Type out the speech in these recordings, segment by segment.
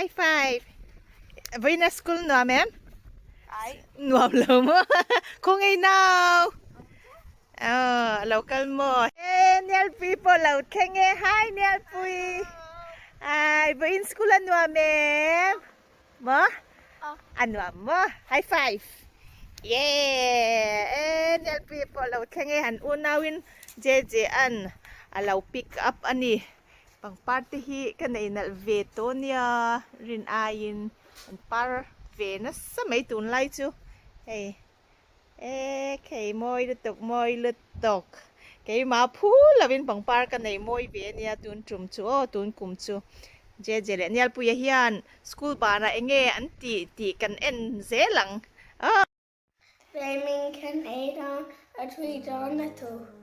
High five. Vawiina school nuam em? Ai. Nuam lo maw? Khawngaih nau. Aw, lo kal maw? E, Nialpui pawh lo thleng e. Hi Nialpui. Ai, vawiin school a nuam em? Maw? A nuam maw? High five. Yeah! E, Nialpui pawh lo thleng e. Han unauin JJ an a lo pick up a ni. Pangpar te hi ka nei nalh ve tawh nia, rin aiin an par ve nasa mai tunlai chu hei e khei mawi lutuk mawi lutuk keimah phu lovin pangpar ka nei mawi ve ania tun tum chu aw tun kum chu Jeje leh Nialpuia hian school banah eng nge an tih tih kan en zel ang aw. Flaming kan ei dawn a tui dawn a tuk.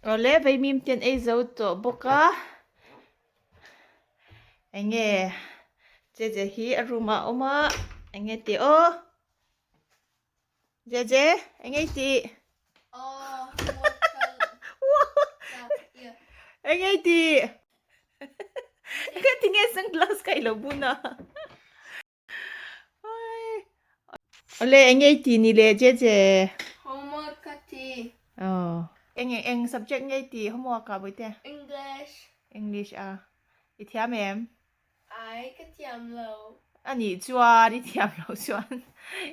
Awle vaimim te an ei zo tawh bawk a enge Jeje hi a room ah a awm a enge tih aw Jeje enge i tih enge i tih enge tinge sunglass kha i lo bun a. Awle enge i tih ni le Jeje? Homework ka ti. Aw. Enge eng subject nge i tih homework ah Bawihte? English. English a. I thiam em? Ai ka thiam lo. Anih chuan i thiam loh chuan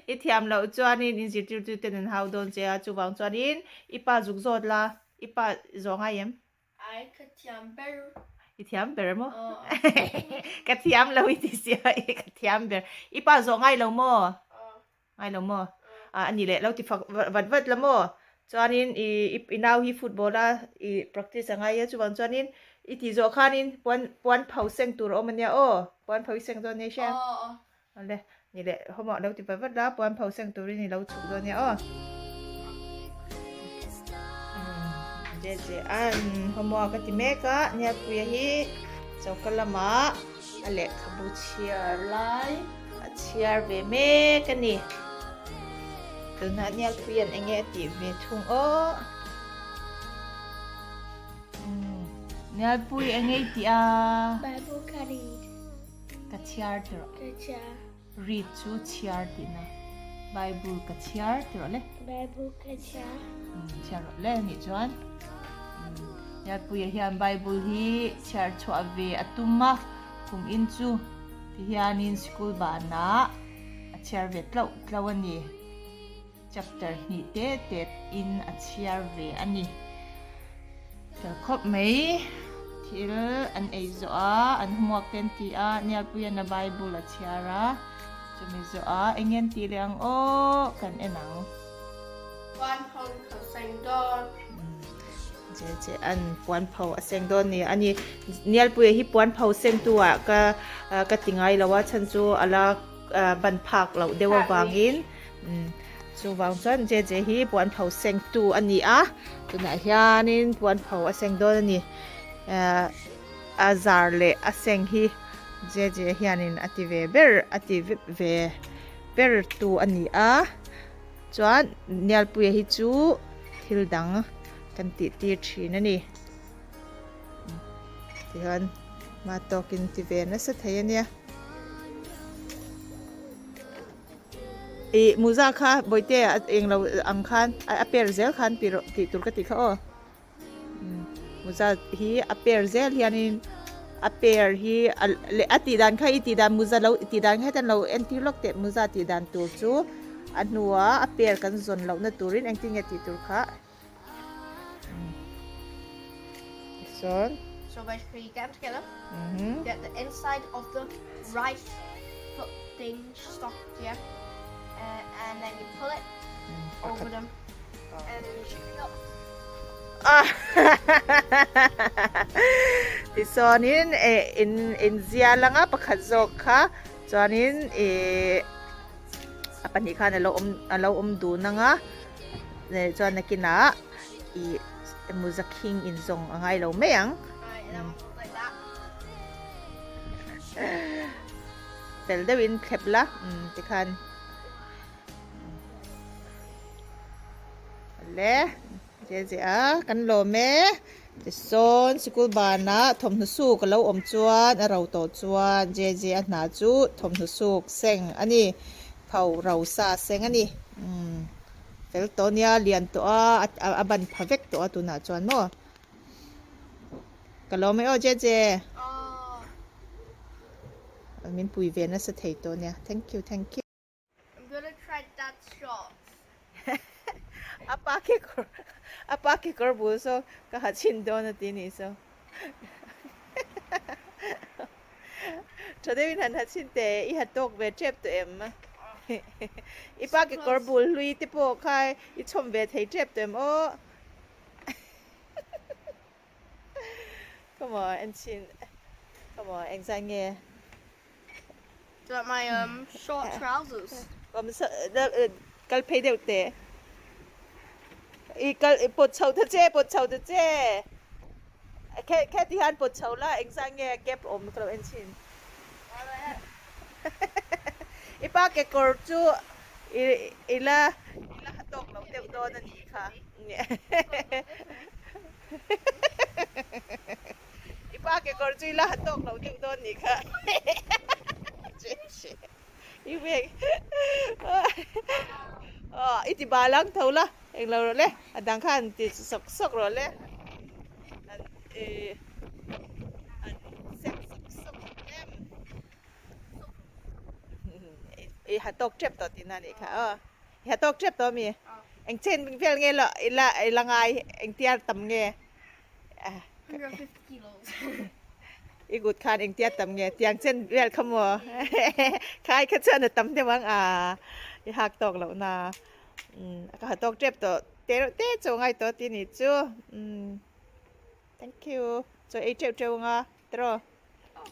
i thiam loh chuanin in zirtirtu ten an hau dawn che a chuvang chuanin i pa zuk zawt la i pa zawh ngai em? Ai ka thiam ber. I thiam ber maw? Ka thiam lo i ti sia i ka thiam ber. I pa zawh ngai lo maw? Ngai lo maw? A ni leh lo ti fak vat vat la maw? Chuanin i i nau hi football a i practice a ngai a chuvang chuanin i tih zawh khanin puan puan pho seng tur a awm ania aw. Puan pho i seng dawn nia hria. Awle ni leh hawmah lo ti vat vat la puan pho seng turin i lo chhuk dawn nia aw. Je je an hawmua ka ti mek a Nialpuia hi choka lamah a lehkhabu chhiar lai a chhiar ve mek a ni. Tunah Nialpuia'n eng nge a tih ve thung aw. Nialpui eng nge i tih a? Bible ka read. Ka chhiar ti rawh. Ka chhiar. Read chu chhiar tihna. Bible ka chhiar ti rawh le. Bible ka chhiar. Chhiar rawh le anih chuan. Nialpuia hian Bible hi chhiar chhuah ve a tum a, kum in chu ti hianin school banah a chhiar ve tlauh tlauh a ni. Chapter hnih te te in a chhiar ve a ni. Fel khawp mai. Thil an ei zawh a, an homework te an ti a, Nialpuia'n a Bible a chhiar a, chumi zawh a eng nge an tih leh ang aw kan en ang. One home ka seng dawn. Che che an puan pho a seng dawn ni a ni. Nialpuia hi puan pho seng tu ah ka ka ti ngai lo a chhan chu a la ban phak loh deuh avangin chuvang chuan je je hi puan pho seng tu a ni a tunah hianin puan pho a seng dawn a ni a zar leh a seng hi je je hianin a ti ve ber a ti ve ber tu a ni a. Chuan Nialpuia hi chu thil dang kan tih tir thin a ni. Tihian hma tawkin ti ve nasa thei a nia. Ih Muza kha Bawihte a englo ang khan a per zel khan tih rawh tih tur ka tih kha aw. Muza hi a per zel hianin a per hi leh a tih dan kha i tih dan muza lo tih dan kha hian lo entir lawk teh muza tih dan tur chu a hnuah a per kan zawn lohna turin engtin nge tih tur kha sawn So basically you get them together, get the inside of the right foot thing stuck here, uh, and then you pull it over them. Tichuanin eh in inzia langa pakhat zawk kha chuanin ih a pahnih khan alo awm alo awm dun anga eh chuan nakinah ih muza khing inzawng a ngai lo mai ang. Fel deuhin thlep la tikhan. Le je je a kan lawm e tisawn sikul banah thawmhnaw suk a lo awm chuan a ro tawh chuan je je a hna chu thawmhnaw suk seng a ni pho ro sa seng a ni umm fel tawh nia lian tawh a a ban pha vek tawh a tunah chuan maw ka lawm e aw je je min pui ve nasa thei tawh nia thank you thank you. I'm gonna try dad's shorts. Apa kekawr apa kekawr bul saw ka ha chhin dawn a ti nih saw. Tha deuhin han ha chhin teh i ha tawk ve tep tawh em? I pa kekawr bul hlui te pawh kha i chhawm ve thei tep tawh em aw. Come on en chhin come on engzah nge? Do you like my um short trousers? Kal phei deuh teh. I kal i pawt chho ta che pawt chho ta che. Khe khe ti hian pawt chho la engzah nge gap awm ka lo en thin. I pa kekawr chu i i la i la ha tawk lo deuh dawn a nih kha. I pa kekawr chu i la ha tawk lo deuh dawn nih kha. I vek. Aw i ti bal ang tho la eng lo rawh le a dang khan ti sawk sawk rawh le. An i an sek sawk sawk em. I ha tawk tep tawh tihna nih kha aw. I ha tawk tep tawh ami? Eng chen vel nge la i la i la ngai engtiar tam nge? I kut khan engtia tam nge tiang chen vel kha maw khai kha chuan a tam deuh ang a i hak tawk loh na ka ha tawk tep tawh te reuh te chu ngai tawh ti ni chu thank you chaw ei teuh teuh anga tiraw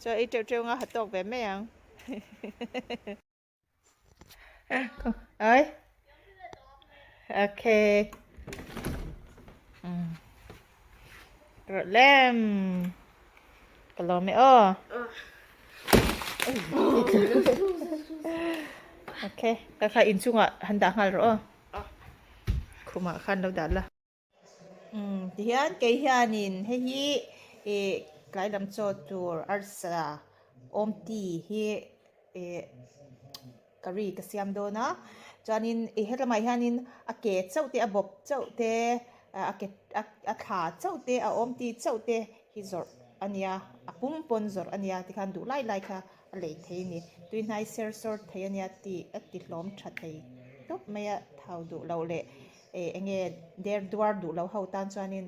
chaw ei teuh teuh anga ha tawk ve mai ang. Ơi. Ok. Rồi lem. Ka lawm e aw. Ok, ka kha inchungah han dah nghal rawh aw. Khumah khan lo dah la. Umm tihian kei hianin hei hi ih tlai lam chaw tur arsa awm ti hi ih curry ka siam dawn a chuanin ih helamah hianin a ke chauh te a bawp chauh te a ke a thla chauh te a awm ti chauh te hi zawrh a nia a pum pawn zawrh a nia tikhan duh lai lai kha a lei thei a ni tui hnai ser sawr thei a nia tih a ti hlawm tha thei tawp mai a thau duh loh leh. Eh enge der duar duh lo ho tan chuanin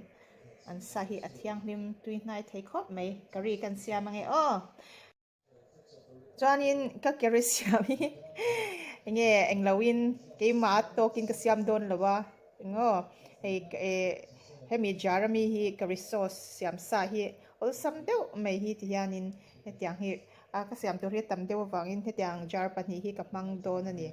an sa hi a thianghlim tui hnai thei khawp mai curry kan siam ange aw. Chuanin ka curry siam hi enge englo in keimah tawkin ka siam dawn lo a eng aw hei eh. Hemi jar ami hi curry sauce siam sa hi awlsam deuh mai hi ti hianin hetiang hi a ka siam tur hi a tam deuh avangin hetiang jar pahnih hi ka hmang dawn a ni.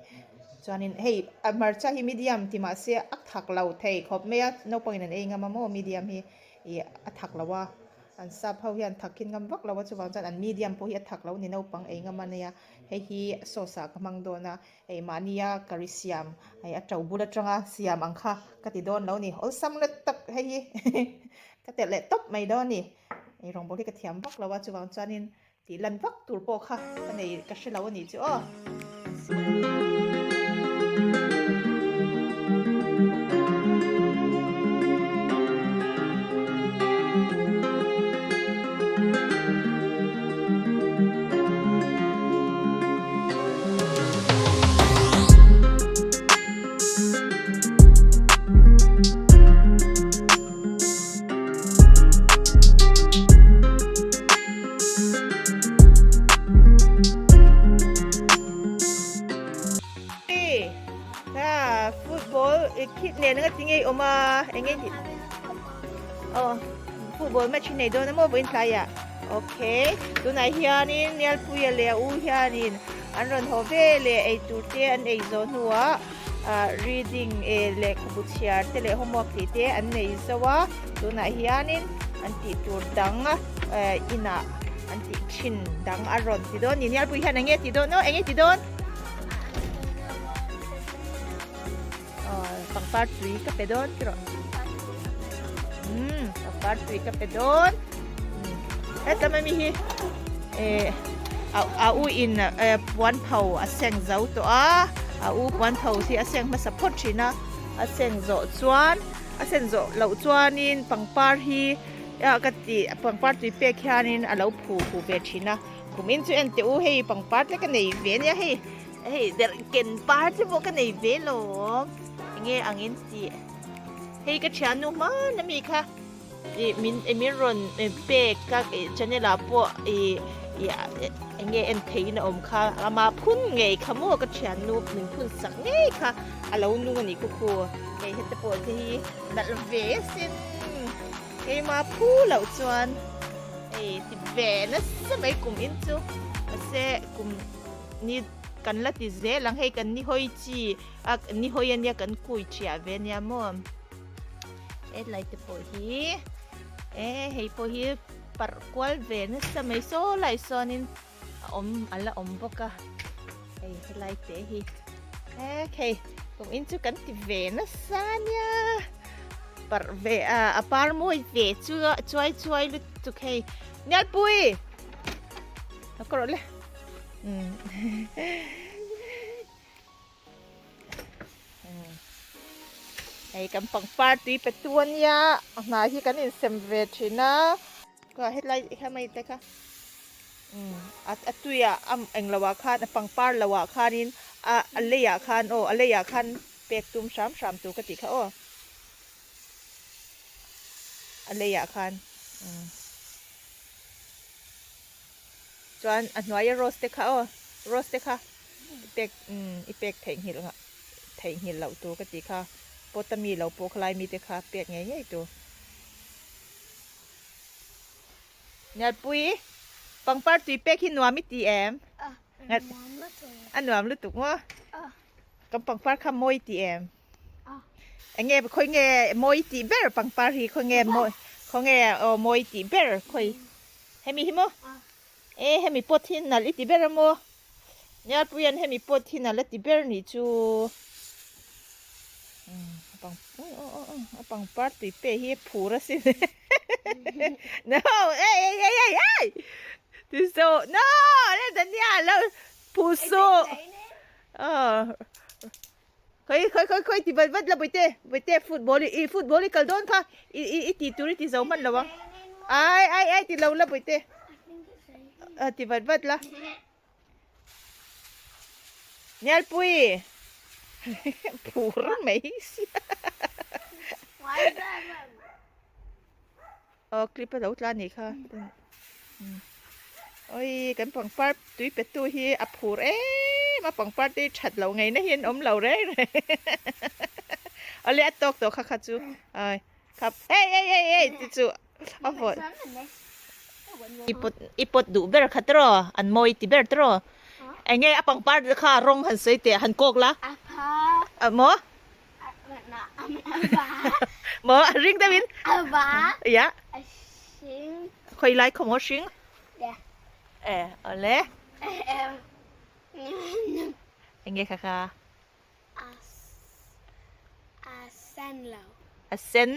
Chuanin hei a hmarcha hi medium ti mahse a thak lo thei khawp mai a naupangin an ei ngam a maw medium hi ih a thak lo a an sap ho hian thak khin ngam vak lo a chuvang chuan an medium pawh hi a thak lo a ni naupang ei ngam a nia hei hi sauce ah ka hmang dawn a hei mahnia curry siam hei a to bul atanga siam ang kha ka ti dawn lo a ni awlsam let tak hei hi ka telh leh tawp mai dawn a ni ei rawngbawl hi ka thiam vak lo a chuvang chuanin tih lan vak tur pawh kha ka nei ka hre lo a nih chu aw. Football khit nen anga tinge i awm a enge tih aw football match hi nei dawn a maw vawiin tlaiah okay tunah hianin Nialpuia leh a u hianin an rawn haw ve leh eitur te an ei zawh hnuah ah reading eh lehkhabu chhiar te leh homework tih te an nei zo a tunah hianin an tih tur dang eh inah an tih thin dang a rawn ti dawn a ni Nialpui hian eng nge tih dawn aw eng nge tih dawn aw pangpar tui ka pe dawn tiraw umm pangpar tui ka pe dawn hetlama mi hi eh a u in puan pho a seng zo tawh a a u puan pho hi a seng hmasa phawt thin a a seng zawh chuan a sen zawh loh chuanin pangpar hi ka tih pangpar tui pek hianin a lo phu hu ve thin a kum in chu en teh u hei pangpar te ka nei ve ania hei hei der ken par te pawh ka nei ve lo enge angin tih hei ka thiannu hman ami kha. Ih min min rawn pek ka channel ah pawh ih ih eng nge en theihin a awm kha ama phun ngei kha maw ka thiannu min phun sak ngei kha a lo nung a nih khu khu hei hete pawh te hi nalh ve asin keima phu loh chuan hei ti ve nasa mai kum in chu mahse kum ni kan la ti zel ang hei kan ni hawi chi a ni hawi ania kan kui thiah ve ania maw. Hetlai te pawh hi e hei pawh hi parh kual ve nasa mai saw lai sawnin a awm a la awm bawk a hei helai te hi e hei kum in chu kan ti ve nasa nia parh ve a a par mawi ve chu chuai chuai lutuk hei Nialpui a kawr le umm. Hei kan pangpar tui pe tu ania a hna hi kan insem ve thin a ka hetlai hemai te kha a tuiah a englo ah khan a pangpar lo ah khanin a a lei ah khan aw a lei ah khan pek tum hram hram tur ka tih kha aw a lei ah khan Chuan a hnuaia rose te kha aw rose te kha i pek umm i pek theihnghilh ngah theihnghilh loh tur ka tih kha pot a mi lo pawh khalai mi te kha pek ngei ngei tur. Nalpui pangpar tui pek hi nuam i ti em? A nuam lutuk maw? Kan pangpar kha mawi i ti em? Eng nge khawi nge mawi tih ber pangpar hi khawi nge mawi khaw nge aw mawi tih ber khawi hemi hi maw e hemi pot hi nalh i ti ber a maw Nialpui hian hemi pot hi nalh a ti ber nih chu a pangpar tui pe hi a phur asin no ei ei ei ei ei ti so no Daniel lo phu suh aw. Khawi khawi khawi khawi ti vat vat la bawihte bawihte football i football i kal dawn kha i i i tih tur i ti zo hman lo ang ai ai ai ti lo la bawihte a ti vat vat la Nialpui phur mai sia Aw clip a lo tla anih kha oi kan pangpar tui pe tu hi a phur em a pangpar te hi that loh ngei na hi an awm lo reng reng awle a tawk tawh kha kha chu ai. Khap hey hey hey hey ti chu a vawt. I pawt i pawt duh ber kha tiraw an mawi ti ber tiraw eng nge a pangpar kha rawng han sawi teh han kawk la a maw maw a ring deuhin ya khawi lai khaw maw hring e awle eng nge kha kha. A sen lo. A sen?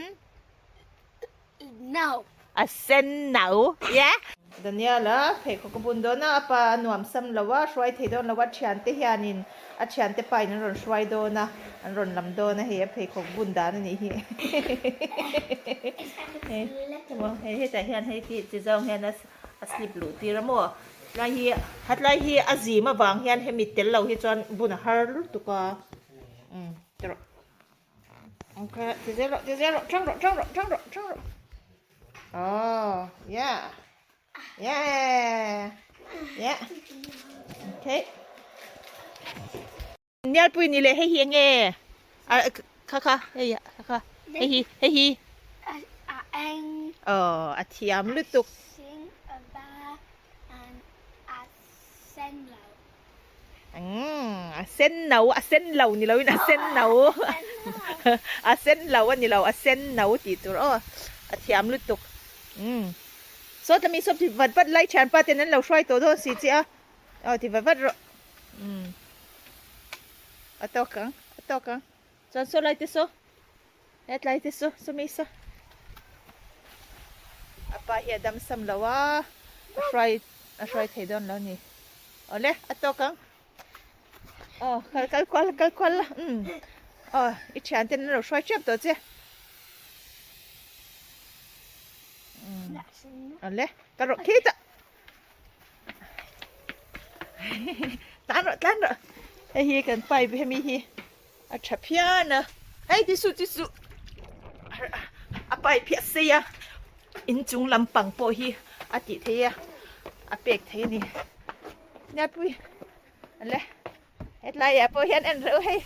No. A sen no. Yeah. Daniel a pheikhawk a bun dawn a, a pa a nuam sam lo a, hruai thei dawn lo a, thiante hianin a thiante pa in an rawn hruai dawn a, an rawn lam dawn a, hei a pheikhawk bun dan a nih hi. Hei hetah hian hei ti chi zawng hian a a slip luh tir a maw tlai hi hatlai hi a zim avang hian hemi tel lo hi chuan bun a har lutuk a umm ti rawh ok ti zel rawh ti zel rawh tang rawh tang rawh tang rawh tang rawh oh yeah yeah yeah okay Nialpui ni leh hei hi enge a kha kha hei kha kha hei hi hei hi A eng. Aw a thiam lutuk. A hring a var and a sen lo. Umm a sen no a sen lo ni loin a sen no a sen lo a ni lo a sen no tih tur aw a thiam lutuk. Umm saw tlami saw ti vat vat lai thianpa ten an lo hruai tawh dawn si che a. Aw ti vat vat rawh. Umm. A tawk ang, a tawk ang. Chuan saw lai te saw. Hetlai te saw, saw mi saw. A pa hi a dam sam lo a, a hruai a hruai thei dawn lo ni. Awle, a tawk ang. Aw, kal kal kual kal kual la. Umm. Aw, i thian ten an lo hruai tep tawh che. Umm. Awle, ka rawh khi ta. Tlan rawh tlan rawh hei hi kan pipe hemi hi a tha phian a hei ti suh ti suh a pipe hi a sei a inchung lampang pawh hi a tih theih a a pek theih a ni Niapui le hetlai ah pawh hian en reuh hei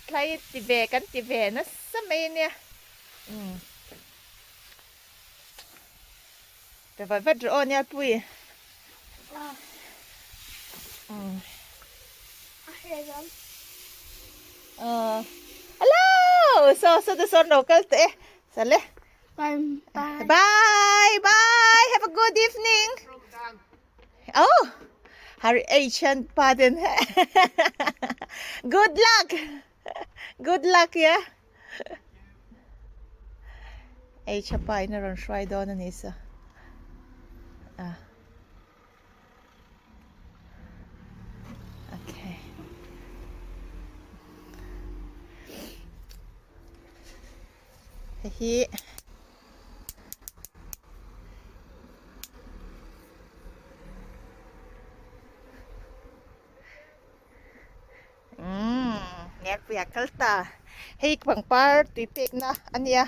tlai ti ve kan ti ve nasa mai ania umm. Pe vat vat rawh aw Nialpui. Hello! So, so the son local te. Sale. Bye. Bye. Bye. Bye. Have a good evening. Oh, Harry Asian pardon. Good luck. Good luck, yeah. Ei tha pa in a rawn hruai dawn a ni sa a okay hei hi Umm Ngelpuia kal ta. Hei pangpar tui pekna a nia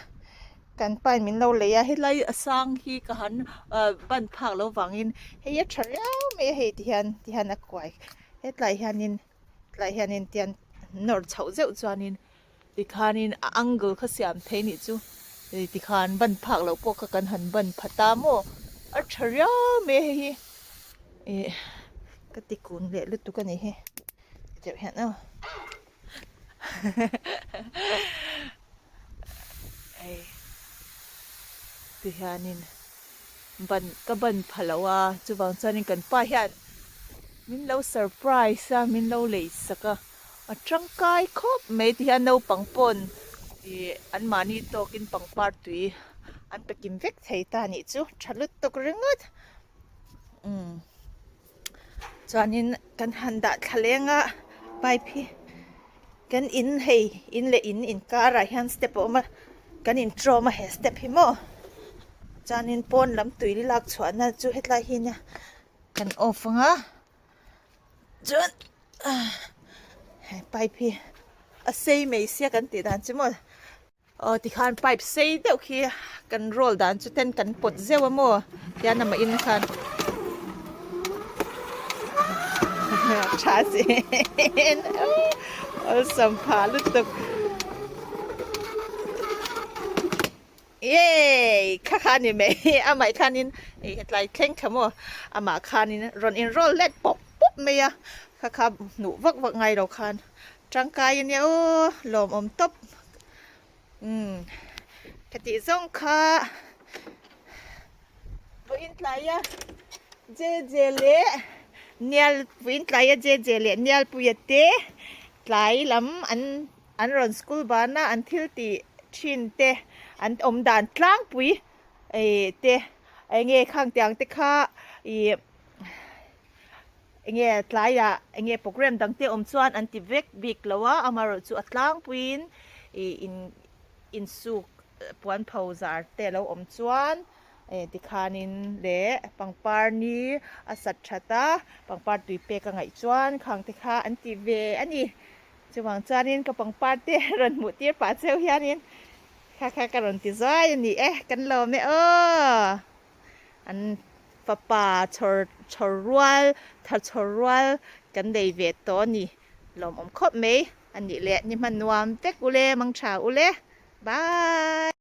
kan pa in min lo lei a helai a sang hi ka han ban phak lo vangin hei a tha riau mai a hei ti hian ti hian a kuai hetlai hianin tlai hianin tian nawr chhoh zeuh chuanin tikhanin a angle kha siam thei nih chu tikhan ban phak loh pawh kha kan han ban pha ta maw a tha riau mai a hei hi ih ka ti kun leh lutuk a ni hi. Deuh hian aw hei ti hianin ban ka ban pha lo a chuvang chuanin kan pa hian min lo surprise a min lo lei sak a a tangkai khawp mai ti hian naupang pawn ih anmahni tawkin pangpar tui an pe kim vek thei ta anih chu tha lutuk ringawt umm. Chuanin kan han dah thla leng a pipe hi kan in hei in leh in inkarah hian step a awm a kan intrawm a he step hi maw chuanin pawn lam tui lak chhuahna chu hetlai hi nia kan off ang a chuan he pipe hi a sei mai sia kan tih dan chu maw. Aw tikhan pipe sei deuh khi kan roll dan chu ten kan pawt zeuh a maw tian amah in khan tha sin awlsam phah lutuk. Yay! Kha kha ni mai amah khanin ih hetlai thleng kha maw amah khanin rawn in roll let pawp pawp mai a kha kha hnuh vak vak ngai lo khan tangkai ania aw lawmawm tawp umm ka tih zawng kha vawiin tlaia jeje leh nial vawiin tlaia jeje leh nialpuia te tlai lam an. An rawn school bana an thil tih thin te, an awm dan tlangpui ih te eng nge khang tiang te kha ih eng nge tlaiah eng nge program dang te awm chuan an ti vek bik lo a, amaherawh chu a tlangpuiin ih in insuk puan pho zar te a lo awm chuan eh tikhanin leh pangpar ni a sat that a, pangpar tui pek a ngaih chuan khang te kha an ti ve a ni. Chuvang chuanin ka pangpar te rawn hmuh tir pah cheu hianin kha kha ka rawn ti zuai a ni e, kan lawm e aw. An fapa chhawr chhawr rual tha chhawr rual kan nei ve tawh a ni. Lawmawm khawp mai a nih leh ni hman nuam vek ule, mangtha ule. Bye.